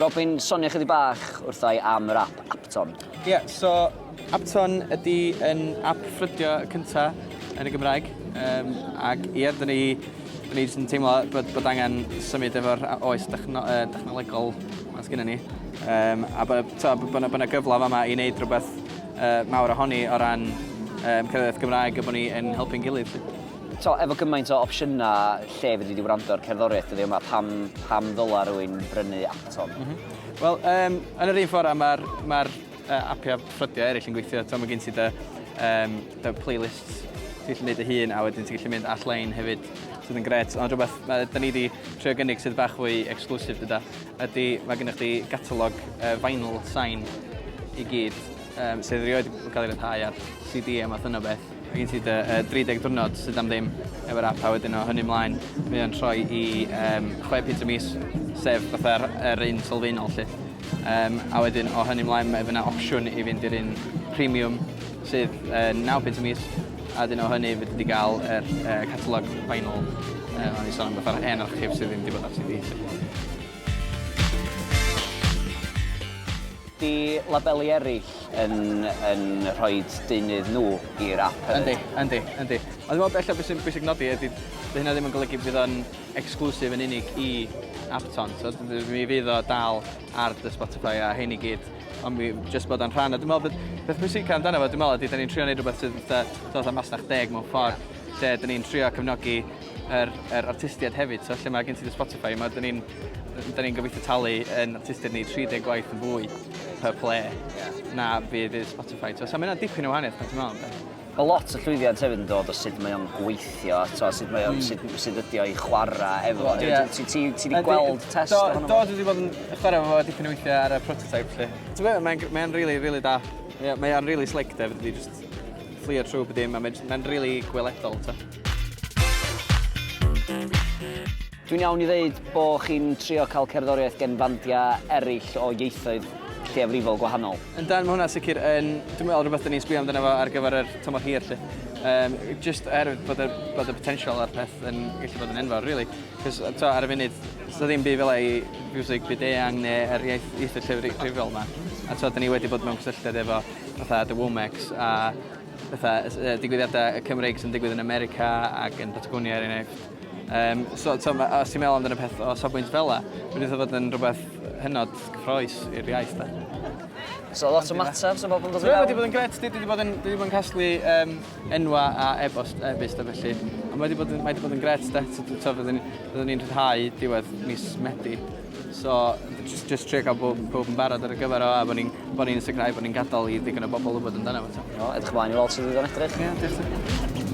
Robin, sonia chydig bach wrtha i am yr app Apton. Ie, yeah, so Apton ydy yn app ffrydio cynta yn y Gymraeg. Um, ac ie, yeah, dyn ni, dyn ni jyst yn teimlo bod, bod angen symud efo'r oes dechno, uh, dechnolegol ma sgynnon ni. Um, a bod, to, bod, bod, bod yna gyfle fama i wneud rhywbeth uh, mawr ohoni o ran um, cerddoriaeth Gymraeg a bod ni yn helpu'n gilydd. To, efo gymaint o opsiynau lle fedri di wrando ar cerddoriaeth dyddiau yma, pam, pam ddyla rhywun brynu Apton? Mm -hmm. Wel, um, yn yr un ffordd mae'r ma uh, apiau ffrydiau eraill yn gweithio, to, mae gen ti dy, um, dy playlists ti'n gallu gwneud dy hun a wedyn ti'n gallu mynd all-lein hefyd sydd yn gret. Ond rhywbeth ma, da ni wedi trio gynnig sydd bach fwy exclusive dyda, ydy mae gennych chi gatalog uh, vinyl sain i gyd um, sydd erioed wedi cael ei ryddhau ar CD a math yna beth. Mae gen ti dy uh, 30 diwrnod sydd am ddim efo'r app a wedyn o hynny ymlaen mae o'n troi i um, 6 punt y mis, sef fatha'r yr un sylfaenol 'lly. Um, a wedyn o hynny ymlaen mae yna opsiwn i fynd i'r un premium sydd uh, 9 punt y mis a wedyn o hynny fyddi di gael yr uh, catalog vinyl uh, o'n i sôn am fatha'r hen archif sydd ddim wedi bod ar CD. Di labeli eraill yn, yn rhoi deunydd nhw i'r app hefyd? Yndi, yndi, yndi. Ond dwi'n meddwl ella beth sy'n bwysig nodi ydy dyw hynna ddim yn golygu bydd o'n exclusive yn unig i Apton. So mi fydd o dal ar dy Spotify a hyn i gyd, ond mi jyst bod o'n rhan. A dwi'n meddwl bod beth pwysica amdano fo, dwi'n meddwl ydy, da ni'n trio neud rhywbeth sydd fatha, fatha masnach deg mewn ffordd, lle da ni'n trio cefnogi yr, yr artistiaid hefyd. So lle mae gen ti dy Spotify, mae dyn ni'n da ni'n gobeithio talu yn artistiaid ni 30 gwaith yn fwy per play yeah. na fydd i Spotify. So, so mae hynna'n dipyn o wahaniaeth pan ti'n meddwl amdano. Mae lot o llwyddiant hefyd yn dod o sut mae o'n gweithio, to, sut, mae o'n, mm. sut, sut ydi o i chwarae efo. Yeah. Ti, ti, ti wedi gweld test do, ohono fo? Do, dwi wedi bod yn chwarae efo dipyn o weithiau ar y prototype. Lle. Ti'n meddwl, mae'n mae really, really da. Yeah, mae o'n really slick, de, fyddi just fflio trwy bod dim, a mae'n mae really gweledol. To. Dwi'n iawn i ddeud bo chi'n trio cael cerddoriaeth gen fandiau eraill o ieithoedd lleiafrifol gwahanol? Yndan, mae hwnna sicr yn, dwi'n meddwl rhywbeth 'dan ni'n sbio amdano fo ar gyfer yr tymor hir 'lly. Yym jyst oherwydd bod y bod y potensial a'r peth yn gallu bod yn enfawr rili. 'Cos yy t'o' ar y funud 's 'na ddim byd fela i fiwsig byd-eang ne' yr iaith ieithoedd llefrifol 'ma. A t'o' 'dan ni wedi bod mewn cysylltiad efo fatha The Womex a fatha yy digwyddiadau Cymreig sy'n digwydd yn America ac yn Patagonia er enghraifft. Um, so, so, ma, os ti'n meddwl amdano peth o safbwynt fel la, mae'n eitha fod yn rhywbeth hynod cyffroes i'r iaith da. So lot o mateb, so bobl yn dod i fewn? Wedi bod yn gret, dwi wedi bod yn, dwi wedi bod yn casglu um, enwa a e-bost, e-byst a felly. Ond mae wedi bod yn, mae wedi bod yn gret, de. So, so fyddwn ni'n rhyddhau diwedd mis Medi. So, just, just trio cael bob, bob yn barod ar y gyfer o a bod ni'n bod ni'n sicrhau bod ni'n gadael i ddigon o bobl wybod amdano fo. No, edrych ymlaen i weld sut fydd o'n edrych. Ie, yeah, diolch.